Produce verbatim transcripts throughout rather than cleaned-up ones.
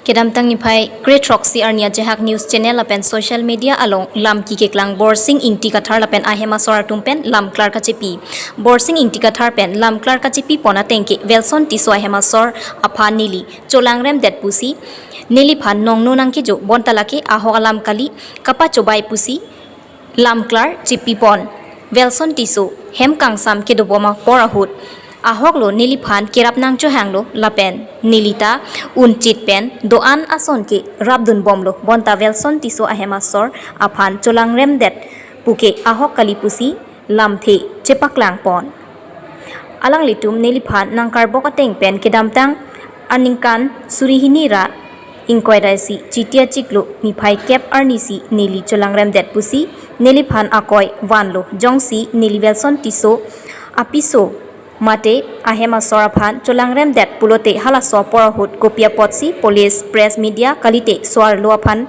Kedamtang niphai kre throksi arni ajahak news channel lapen social media along lam kikeklang Borsing Ingti Kathar lapen ahem asor atum pen lamklar kachepi. Borsing Ingti Kathar pen lamklar kachepi pon ateng ke Welson Tisso ahem asor aphan neli cholangrem det pusi neliphan nongno nangkejo bonta lake ahok alam kali kapachobai pusi lamklar chepi pon. Welson Tisso hem kangsam kedobom apor ahut ahok lo neliphan kerap nangchohanglo lapen neli ta unchit pen do-an ason ke rapdun bomlo bonta Welson Tisso ahem asor aphan cholangrem det puke ahok kali pusi lamthe chepaklang pon. Alanglitum neliphan nangkarbok ateng pen kedamtang aningkan suri hini ra ingkoi ra isi Chiti achiklo niphai kep arni si neli cholangrem det pusi neliphan akoi vanlo jongsi neli Welson Tisso apiso mate ahem asor aphan cholangrem det pulote halaso apor ahut kopi apotsi police press media kalite so-arlo aphan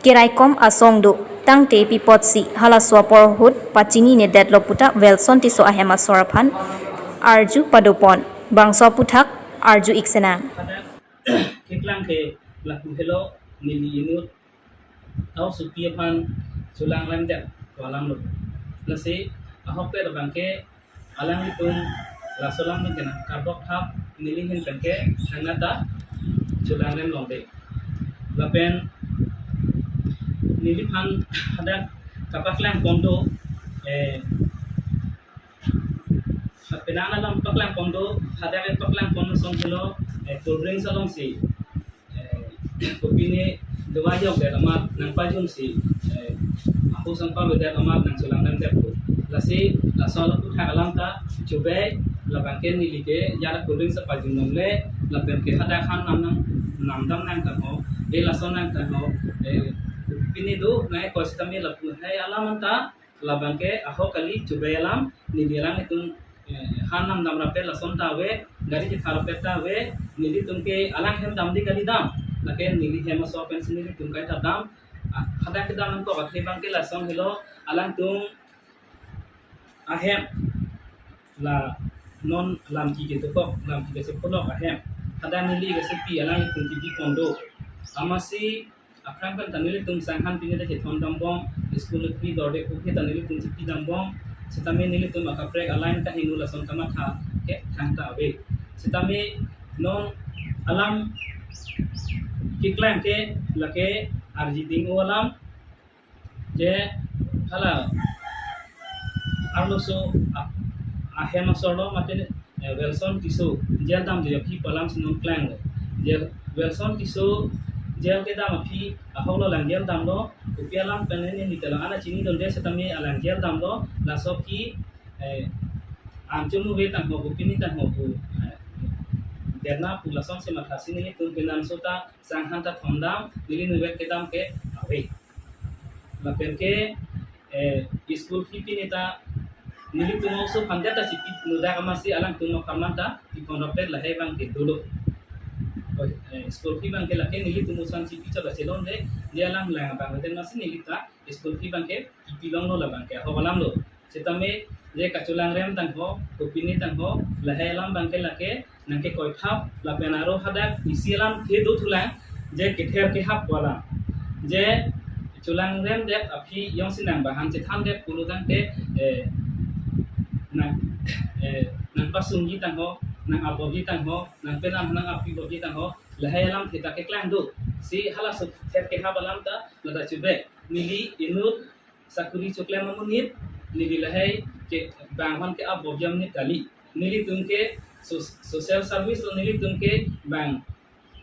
keraikom asong do tangte pi apotsi halaso apor ahut pachini ne detlo puta Welson Tisso ahem asor aphan arju pado pon. Bangso aputhak arju ik senang. Keklang ke lapu helo neli inut tau supi aphan cholangrem det pu alam lo. Lasi ahok pen abang ke alanglitum laso alam pen kena karbok thap neli ahin pen ke thangnat ta cholangrem longde. Lapen neliphan hadak kapaklang pon do, eh, penang alam paklang pon do, hadak paklang pon ason helo, eh, cold drinks alongsi, eh, kopine dovai jok det amat nangpajunsi, eh, ahok sangpa bedet amat nangcholangrem det pu. Lasi laso alam aputhak alam ta chobei labang ke neli ke jara cold drinks pajun longle lapen ke hadak han nam nang namdam nangtangho, eh, laso nangtangho, eh, kopine do nangkoi sitame lapu hai alam anta labang ke ahok kali chobei alam neli alanglitum, eh, han namdam rapet lason ta ave, gari kethar rapet ta ave, nelitum ke alang hem damde kali dam, lake neli hem asor pensi nelitum kaita dam, ah, hadak kedam nangkok athe abang ke lason helo alangtum ahem la non lam kike tokok, lam kike seponok ahem. Hadak neli ke sepi alanglitum kipi pon do. Amatsi aphrang pen ta nelitum sanghan pine ta kethon dambom, school fee dorde kukhe ta nelitum chepi dambom, sitame nelitum akaprek aline kahingno lason kamatha ke thangta ave. Sitame non alam keklang ke lake arji ding-o alam, je hala arloso a-, ahem asor lo mate, eh, Welson Tisso jail damde aphi pu alam si non klanglo. Je Welson Tisso jail kedam aphi ahok lo alang jail damlo, kopi alam pen ne neli ta alang ana chinidunde sitame alang jail damlo, laso aphi, eh, anchum ave tangho, kopine tangho pu, eh, derna pu lason si mathasi nelitum penang so ta sanghan ta thondam, neli nubek kedam ke ave. Lapen ke, eh, school fee pine ta nelitum oso aphan det ta chepi, nodak amatsi alangtum apharman ta pipon rapet lahai abang ke dolo. Oh, eh, school fee abang ke lake nelitum osan chepi chot ta chelongle, je alam lang abang den amatsi neli ta school fee abang ke pipi longlo labang ke ahok alam lo. Sitame je kacholangrem tangho, kopine tangho, lahai alam abang ke lake nangkekoi thap, lapen aro hadak isi alam kedo thulang, je kether kehap pu alam. Je cholangrem det aphi jongsi nang bahan chethan det pulo tangte, eh, nang, eh, nangpasungji tangho, nang-apbomji tangho, nang penang nang-apibomji tangho, lahai alamthe ta keklang do. Si halaso ther kehap alam ta lata chobei. Neli inut sakuri choklem amonit, neli lahai ke bang aphan ke-apbomji amonit kali. Nelitum ke so-, social service lo, nelitum ke bang,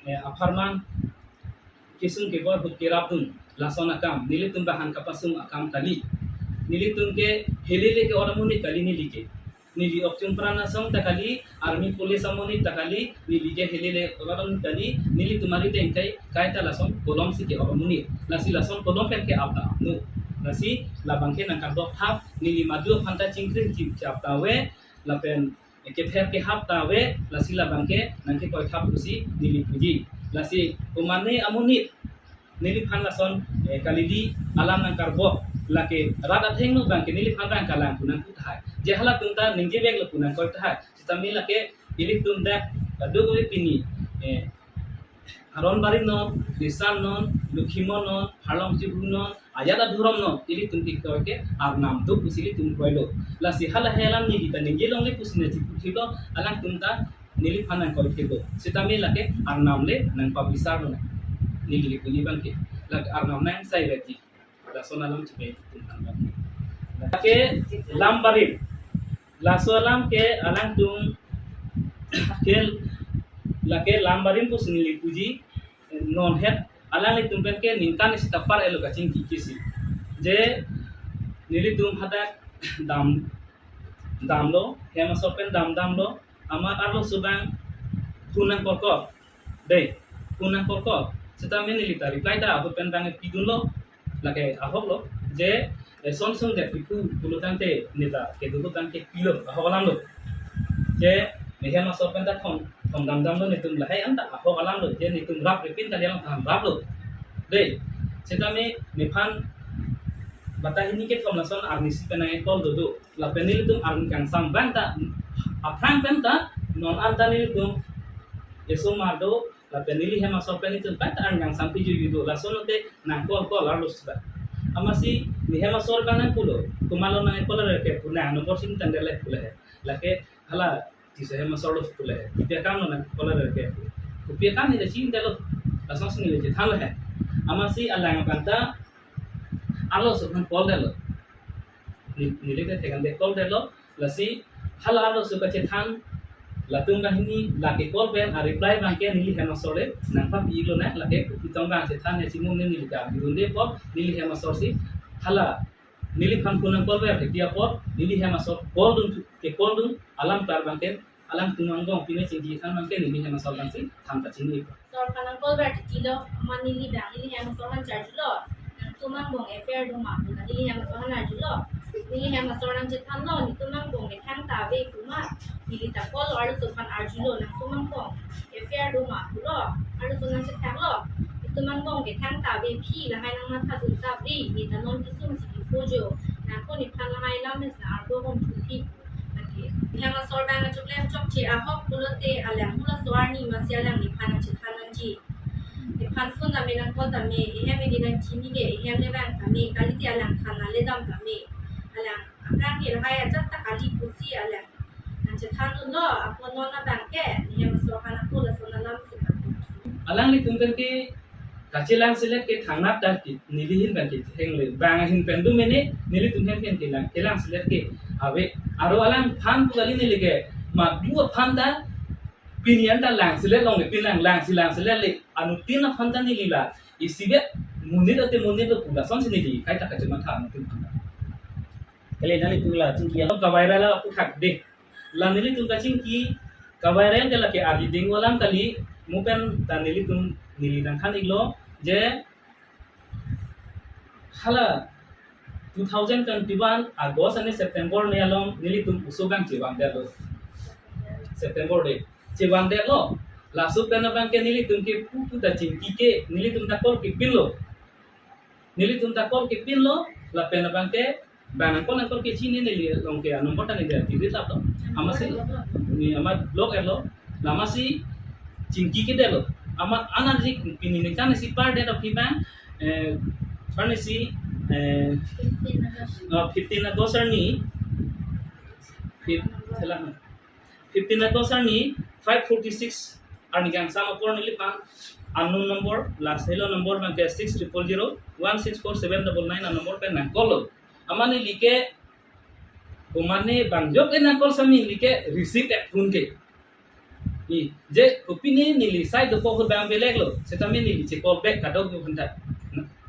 eh, apharman kesung kebor ahut kerapdun lason akam, nelitum bahan kapasung akam kali. Nelitum ke helele ke-ot amonit kali neli ke. Neli okchung pran asong ta kali, army police amonit ta kali, neli ke helele ke-ot amonit kali, nelitum arideng kai, kaita lason kolom si ke-ot amonit. Lasi lason kolom pen ke-ap ta-apno. Lasi labang ke nangkarbok thap, neli madu aphan ta chingkring chingchap ta ave, lapen kether kehap ta ave, lasi labang ke nangkekoi thap pusi neli puji. Lasi komane amonit neliphan lason, eh, kalili alam nangkarbok, lake rat athengno abang ke neliphan abang kalang pu nangpu tahai. Je halatum ta ningjeveklo pu nangkoi tahai. Sitame lake ilitum dak, eh, duk ave pini, eh, Haron Barim non, Disan non, Lokhimon non, Harlong Chibru non, ajat adhorom non, ilitum ke kroi ke Arnam do pusi ilitum kroilo. Lasi hala he alam neli ta ningje longle pusi ne chiputhilo, alangtum ta neliphan nangkroithilo. Sitame lake Arnam le nangpabisarlo na. Neli kipu abang ke. Lake Arnam nang sai veti. Lason alam chipe tum kan bang. Lake Lam Barim. Laso alam ke alangtum ke lake Lam Barim pusi neli puji non het alanglitum pen ke ningkan isi ta par-etlo kachingki kisi. Je nelitum hadak dam damlo, hem asor pen dam damlo, amat arloso abang phone nangkorkor. Dei, phone nangkorkor. Sitame neli ta reply ta ahut pen abang pidunlo. Lake ahoklo. Je, eh, son sung det pipu pulo tangte neta kedo ahut abang ke pilo. Ahok alamlo. Je, ne hem asor pen ta thong, thong dam damlo netum lahai anta ahok alamlo. Je netum rap repin kali alam tham raplo. Dei, sitame nephan bata hini kethom lason arnisi pen nang call dodo. Lapen nelitum arni kangsam abang ta aphrang pen ta non anta nelitum esomar do lapen neli hem asor pen nelitum pen ta arni kangsam piju yudo lason te nang call call arloso ta. Amatsi ne hem asor abang nangpulo, komatlo nang call re ke pu nang number sim tangdele pule he. Lake hala tisa hem asor lo pule he. Kopi akam lo nang call re ke pu. Kopi akam neli chini detlo. Lasonsi neli chethanlo he. Amatsi alang abang ta arloso aphan call detlo. Ni, neli ke thekan de call detlo. Lasi hala arloso kachethan latum banghini lake call pen a reply abang ke neli hem asor le nangpapilo na, lake kopi tong abang chethan ya chimum ne neli ka bidunde apot neli hem asor si hala neliphan phone nang call ver heti apot neli hem asor call dun ke call dun alam klar abang ke alangtum angbong pine chingki than abang ke neli hem asor abang si than ta chini. Asor aphan nang call ver titilo, amat neli abang neli hem asor aphan charjulo. Nangtum angbong affair do ma pu neli hem asor aphan arjulo. Neli hem asor nangchethanlo, netum angbong methang ta ave pu ma. Neli ta call arloso aphan arjulo, nangtum angbong affair do ma pulo. Arloso nangchethaklo. Netum angbong methang ta avephi, lahai nangmatha dun ta ave, ne ta non kisum si kipo jo. Nangko nephan lahai alam hes na arbo hom thupi. Lake hem asor abang achuklem chokche ahok pulote alang hula so arni masi alang nephan nangchethan nangji. Nephan phone tame nang call tame, ehem edi nangchini ke, ehem le abang tame, kalite alang than ale dam tame. Alang aphrang ke lahai ajat ta kali pusi alang nangchethan dunlo, apot non abang ke, ne hem asor aphan ako lason alam si. Alanglitum pen ke kachelang selet ke thangnat ta ke neli ahin pen ke theklong le. Bang ahin pen do mene nelitum ahin pen kelang, kelang selet ke ave. Aro alangphan pu kali neli ke madu aphan ta pini anta lang selet longle, pini lang, langsi lang selet le. Anuttin aphan ta neli la isivet monit ate monit lo pu lasonsi neli kaita kachematha anuttin aphan ta. Kali nangli pu la chingki alam kaviral aputhak de. La nelitum kachingki kaviral ke lake ardi ding alam kali, mo pen ta nelitum neli nangthan iklo je hala two thousand twenty-one August ani September ni along nelitum oso abang chevang detlo. September de chevang detlo. Laso pen abang ke nelitum ke pupu ta chingki ke nelitum ta call kepinlo. Nelitum ta call kepinlo, lapen abang ke bang nang call nang call kechini neli along ke number ta neli ati rit lap lo. Amatsi ne amat block etlo. Amatsi chingki kedetlo. Amat anarji pini ningkan isi par det aphi abang, eh, par isi, eh, uh, fifteen August arni, fif-, salah, fifteen August arni five forty-six arni kangsam apor neliphan unknown number, last helo number abang ke six triple zero one six four seven double nine a number pen nang call lo. Amat neli ke komatne bang jok e nang call sami neli ke receive ek phone ke. I, je kopine neli sai dokok ahut abang belek lo. Sitame neli che call back kadokave aphanta.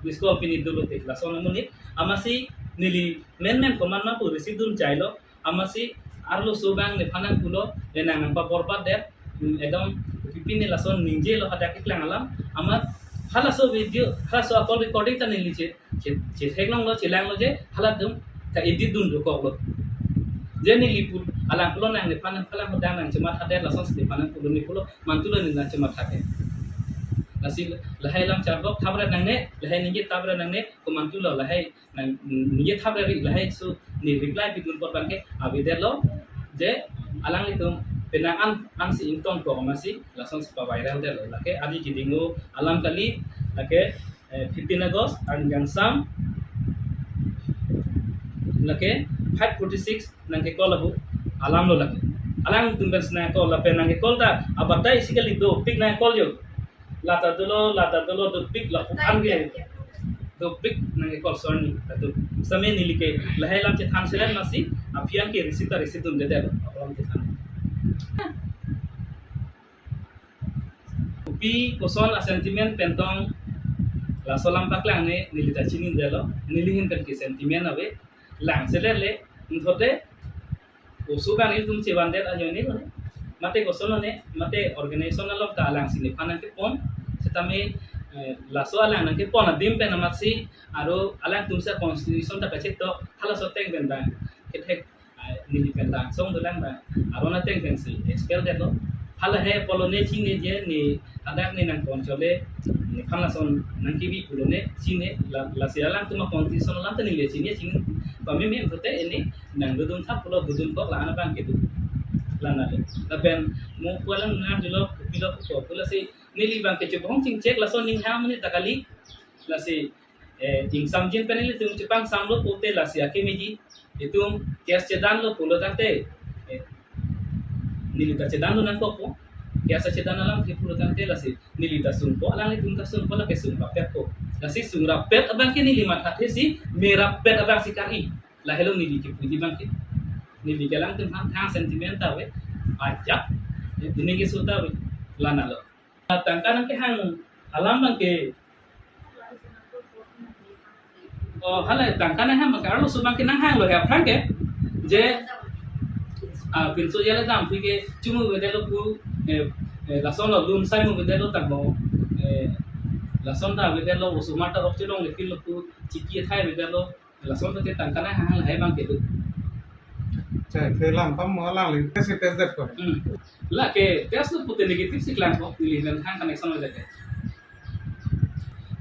Miss call pini dolo te lason amonit. Amatsi neli menmen komat ma pu receive dun chailo. Amatsi arloso abang nephan nangpulo, le nang nangpaporpat det, hmm, ekdom kopine lason ningjelo hadak keklang alam, amat halaso video, halaso a call recording ta neli che, che, chetheklonglo, chelanglo je, halatum ka-edit dun dokoklo. Je neli pu, alang pulo nang nephan nang phalang hadak nangchematha det lasonsi nephan nangpulo ne pulo, mantulo ne nangchematha ke. Lasi lahai alam charbok thapre nangne, lahai ningje thapre nangne, komantulo lahai nang, mm, ningje thapre ri lahai su ne reply pidun apot abang ke avedetlo je alanglitum penang an, ansi ingtong ko masi, lason si pa-viral detlo. Lake adi keding o alam kali, lake, eh, fifteen August, arni kangsam, lake five forty-six nangke-call ahu alam lo lake. Alangtum pen si nang-call, lapen nangke-call ta abatai isi kali, dopik nang-call jo. Lata dolo, lata dolo, dopik lapu an ke. Dopik nangke-call son ni, atu. Same neli ke lahai alam chethan selen masi, aphi an ke receive ta receive dundedet, alam chethan. Kopi koson a-sentiment pen tong laso alam paklang ne, neli ta chinidetlo, neli ahin pen ke sentiment ave, lang selen le, nthote, oso kan ilitum chevandet ajoine lo ne, mate koson lo ne, mate organization along ta alangsi nephan nangkepon, setame, eh, laso alang nangkepon adim pen amatsi, aro alangtum si constitution ta kachetok, halaso ateng pen bang kethek, eh, neli pen bang song dolang bang, aro ateng pensi expel detlo. Hala he pulo ne chinine je ne, hadak ne nangpon chole, nephan lason nangkebi pulo ne chine, la, lasi alangtum a-constitution alam ta neli chine, chine pameme pute ini nang dodun thap pulo, dodun kok la-an abang kedo. Lana le. Lapen mo pu alang nang julo, pilo ko pu lasi neli bang ke chebong chingchek lason ning ha mane ta kali. Lasi, eh, ingsamjin pen ilitum chepangsamlo pute lasi akemeji itum case chedanlo pulo tangte, eh, neli ta chedan lo nangkokpo. Case chedan alam ke pulo tangte lasi neli ta sungpo, alanglitum ta sungpo, lake sung rapetpo. Lasi sung rapet abang ke neli mathathe si, me rapet abang si kari. Lahelo neli kepuji abang ke. Neli ke alangtum aphan thang sentiment ta ave, ajak, eh, ini ke su ta ave, lana lo. Tangka nangkehang alam abang ke, oh, hala tangka nanghang abang ke, arloso abang ke nanghanglo he aphrang ke, je, ah, pinso jale dam aphi ke chumu avedetlo pu, eh, eh, lason lo lun sai mu avedetlo tangmo, eh, lason ta avedetlo, osomar ta rok chelongle pinlo pu, chiki athai avedetlo, lason pute tangka nanghang lahai abang kedo. Chai, the alam pamo alangli test test det ko. Hmm. Lake test lo pute negative si klangpo, neli pen thang connection lo jake.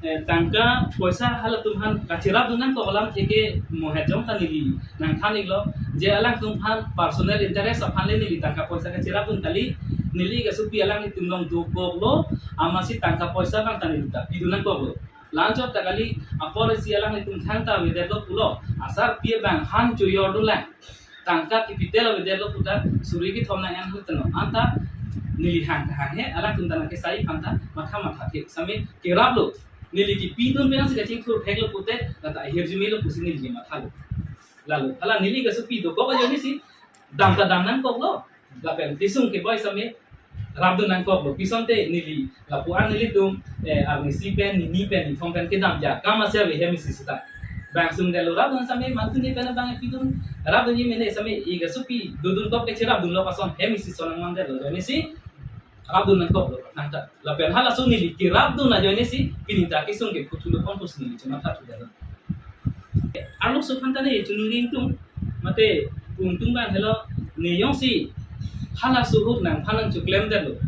Eh, tangka poisa halatum aphan kacherapdun nangkok alam theke mo hejong ta neli nangthan iklo, je alangtum aphan personal interest aphan le neli tangka poisa kacherapdun kali, neli kasopi alanglitum along dokoklo, amatsi tangka poisa abang ta neli ta pidun nangkoklo. Lanchot ta kali, apor isi alanglitum thangta avedetlo pulo, asarpi abang han choyordunlang. Tangka capital avedetlo puta, suri kethom nang-en huteno. Anta neli hang kahang he, alangtum ta nangkesai aphan ta matha mathathe. Same keraplo. Neli kepidun pensi kachingthur theklo pute, lata ahirjume lo pusi neli mathalo. Lalo, hala neli kasopi dokok ajoine si, dam ta dam nangkoklo. Lapen kesung keboi same rapdun nangkoklo. Pi asonte neli lapu-an nelitum, eh, arnisi pen, nini pen, nithom pen kedam ja, kam asi ave hem isi seta. Bang sungdetlo rapdun same, mantu ni pen bang pidun rapdunji mene same, i kasopi dodun kok ke cherapdunlo, pason hem isi son nangmandetlo. Ajoine si rapdun nangkoklo nangta. Lapen halaso neli kerapdun ajoine si pini ta kesung ke phuthulo, pon pusi neli chemathathudetlo. Arloso aphan ta ne chunuri ingtung, mate pu ingtung abang helo, ne jongsi halaso ahut nangphan nangcheklemdetlo,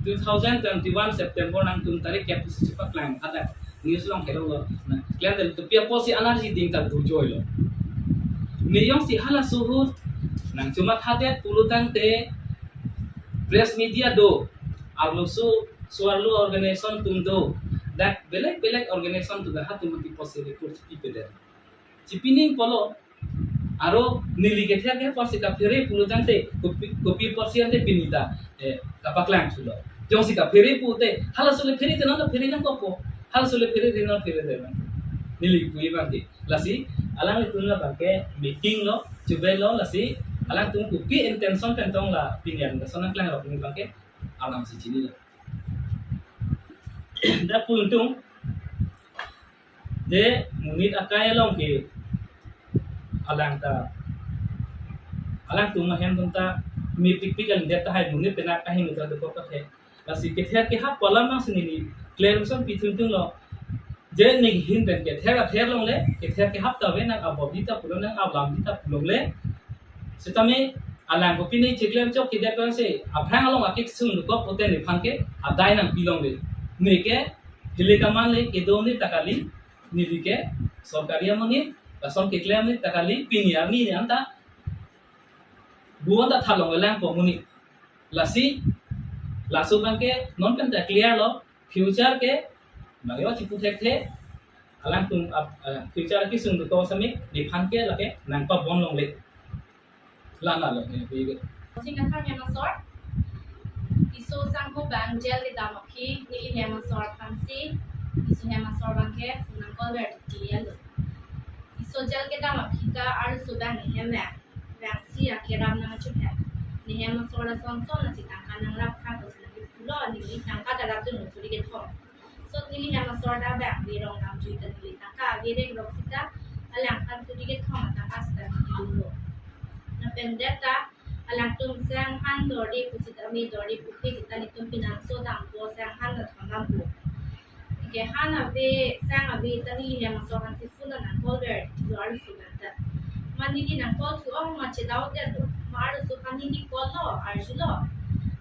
two thousand twenty-one September nangtum tarik kep pusi chepaklang hadak news along helo lo, na klemdetlo, to pi apotsi energy ding ta dujoilo. Ne jongsi halaso ahut nangchemathadet pulo tangte, press media do, arloso, so-arlo organization atum do, dak belek belek organization atum, hatum ati pusi report chipipedet. Chipining pulo, aro neli kether ke pusi kaphere pulo tangte, kopi, kopi pusi ante pini ta, eh, kapaklangthulo. Jongsi kaphere pute, halaso le phere te nang kaphere nangkokpo. Halaso le phere te nang phere te nang. Neli pu abang ke. Lasi, alanglitum la abang ke meeting lo, chubelo, lasi, alangtum kopi intention pen tong la pini an lason nangklangrok abang ke, alamsi chinilo. Dak pu ingtung, je monit akai along ke alang ta, alangtum ahem atum ta mepikpik kalidet tahai, monit pen akahingno ta dokok ta the. Lasi kether kehap pu alam abang si neli clarification pi thum thumlo. Je ne ahin pen kether ather longle, kether kehap ta ave, nang abobdi ta pulongle, nang ablamdi ta pulongle. Setame alang kopi ne cheklem chokchedet pensi aphrang along akesung dokok pute nephan ke adai nangpilongle. Neke hile kaman le kedo ne ta kali, neli ke sorkari amonit, lason keklem ne ta kali, pini arni ne anta Buon ta thalong lang ko muni. Lasi, laso abang ke non pen ta clear lo, future ke, bang yo chipu thekthe, alangtum ap-, eh, future kisung tu ko sami, nephan ke lake, nangpabon longle. Lana lo, neli pu ke. Sing athang hem asor, iso sangho bang jail kedam aphi, neli hem asor aphansi, iso hem asor abang ke, nang call ver ti lo. Iso jail kedam aphi ta, arloso bang ne hem ya. Vangsi akeram nangchuphe. Ne hem asor ason son nangsi tangka nangrap kha pusi nangpulo, neli tangka ta rapdun suri kethom. So neli hem asor ta bang, neli rong namjui ta neli tangka avereng rok sita, alangphan suri kethom atangka sita neli dunlo. Lapen det ta, alangtum senghan dorde pusita me dorde pupi sita nelitum pinangso dampo senghan ta thondampo. Ke han ave, sang ave ta neli hem asor aphansi phone nang call ver ti lo arloso abang ta. Ma neli nang call thu ong ma chedau det lo. Ma arloso aphan neli call lo, arjulo.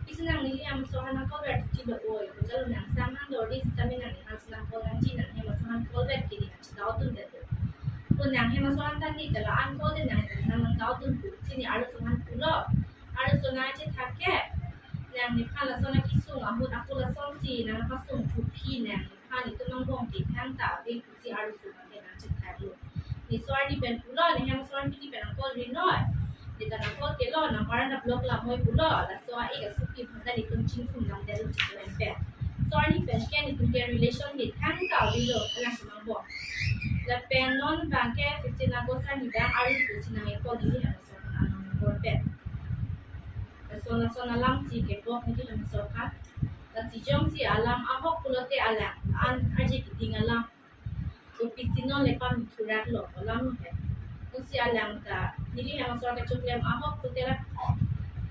Pisi nang neli hem asor aphan nang call ver ti lo oi. Ko jalo nang senghan dorde sita me nang nephan si nang call nangji, nang hem asor aphan call ver ti neli nang chedau dun det lo. Ko nang hem asor aphan ta neli ta la-an call det nang nang nang dau dun pu. Si neli arloso aphan pulo. Arloso nang chethak ke. Nang nephan lason akisung ahut ako lasonsi nangpasung thuphi nang. Nephan itum angbong ke thangta ave pusi arloso abang ke nangchethak lo. Ne so arni pen pulo, ne hem asor aphan pini pen nang call ri noi. Ne ta nang call kelo, nang Paranda block lamoi pulo, laso a-ik asuki aphan ta netum chingthum dam det lo chito en pen. So arni pen ke netum ke relation ke thangta avelo, alang si angbong. Lapen non abang ke fifteen August arni abang arloso si nang call neli hem asor aphan anong number pen. Lason lason alam si kebok neli hem asor aphan. Lasi jongsi alam ahok pulote alang, an arje keding alam. Kopi si non le pam thurak lo alam he. Kosi alang ta, neli hem asor kachoklem ahok pulote la.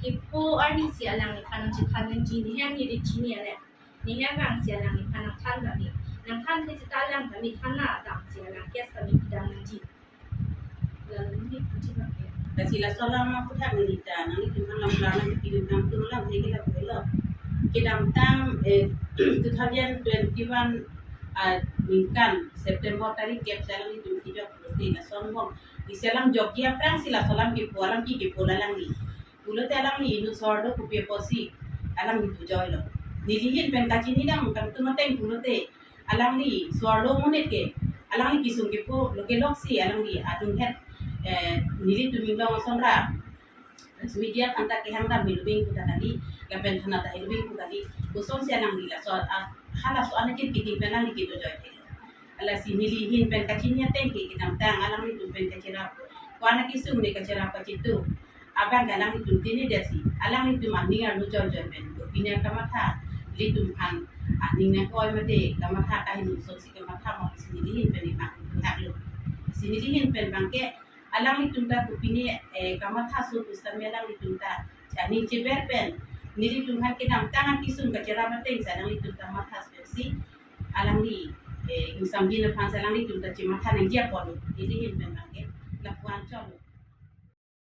Kipu arni si alang nephan nang chithan nangji, ne hem neli chini alang. Ne hem vangsi alang nephan nang than ta me. Nang thanthe sita alang ta me than na dam si alang case ta me pidam nangji. Lalu neli puji abang ke. Lasi laso alam aphuthak neli ta, nanglitum aphan lam plang nangpi dun tang tum alam he ke la pulo. Kedamtang, eh, two thousand twenty-one, ah, ningkan September tarik kep si alanglitum kejok pulote lason bong. Isi alam jokji aphrangsi laso alam kipu, alam ke kipu alangli. Pulote alangli inut so-arlo kopi apotsi alangli pu joilo. Neli ahin pen kachini dam kangtung ateng pulote alangli so-arlo monit ke alangli kisung kipu lo keloksi alangli adung het, eh, nelitum inglong ason ra media aphan ta kehang dam helo bing pu ta kali, lapen thana ta helo bing pu kali, kosonsi alangli laso, ah, halaso anakit kiting pen alangli kedo joi thelo. Lasi neli ahin pen kachini ateng ke kedamtang alanglitum pen kacherap. Ko-an akisung ne kacherap kachitu. Abang ke alanglitum tini desi. Alanglitum aning arlo joi joi pen. Ko pini kamatha. Ilitum aphan aning nangkoi mate kamatha kahini sonsi kamatha mo si neli ahin pen imak haklo. Si neli ahin pen abang ke alanglitum ta ko pini, eh, kamatha so pusitame alanglitum ta aning cheber pen. Nelitum aphan kedamtang akisung kacherap ateng si alanglitum ta matha pensi. Alangli, eh, ingsam din aphan si alanglitum ta chematha nangji apotlo, neli ahin pen abang ke, lapu-an chotlo.